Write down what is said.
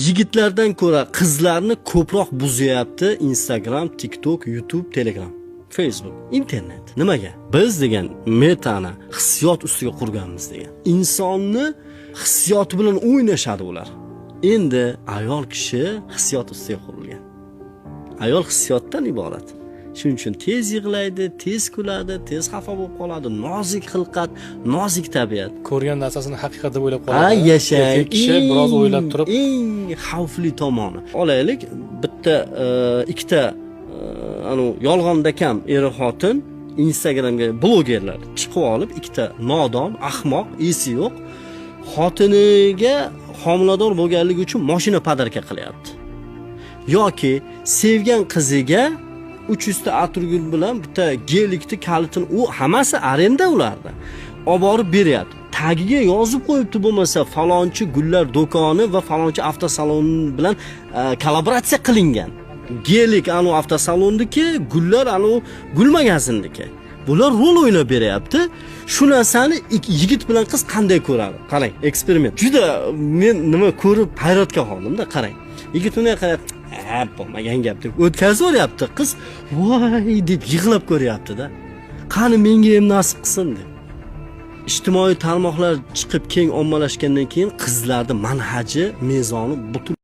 Yigitlardan ko'ra qizlarni ko'proq buzyapti Instagram, TikTok, YouTube, Telegram, Facebook, internet. Nimaga? Biz degan metani hissiyot ustiga qurganmiz degan. Insonni hissiyoti bilan o'ynashadi ular. Endi ayol kishi hissiyot ustiga qurilgan. Ayol hissiyotdan iborat. Shuning uchun tez yig'laydi, tez kuladi, tez xafa bo'lib qoladi, nozik xilqat, nozik tabiat. Ko'rgan narsasini haqiqat deb o'ylab Ha, qoladi. Yashang. Erkak kishi biroz o'ylab turib, Eng xavfli tomoni. Olaylik, bitta ikkita anu yolg'onda kam er xotin Instagramga blogerlar chiqib olib, ikkita nodon, ahmoq, esi yo'q xotiniga homilador bo'lganligi uchun mashina подарка qilyapti. Yoki sevgan qiziga 300 ta atirgul bilan bitta gelikni kalitini, u hammasi arenda ularda. Olib borib beryapti. Tagiga yozib qo'yibdi bo'lmasa, falonchi gullar do'koni va falonchi avtosalon bilan kollaboratsiya qilingan. Gelik anu avtosalonniki, gullar anu gul magazinniki. Bular rol o'ynab beryapti. Shu narsani yigit bilan qiz qanday ko'radi? Qarang, eksperiment. Juda men nima ko'rib hayratga qoldimda, qarang. Yigit unday qarayapti, "Ha, bo'lmagan gap" deb o'tkazib yuboryapti. Qiz "Voy" deb yig'lab ko'ryapti-da. Qani, menga ham nasib qilsin deb. Ijtimoiy tarmoqlar chiqib keng ommalashgandan keyin qizlarni manhaji, mezoni butun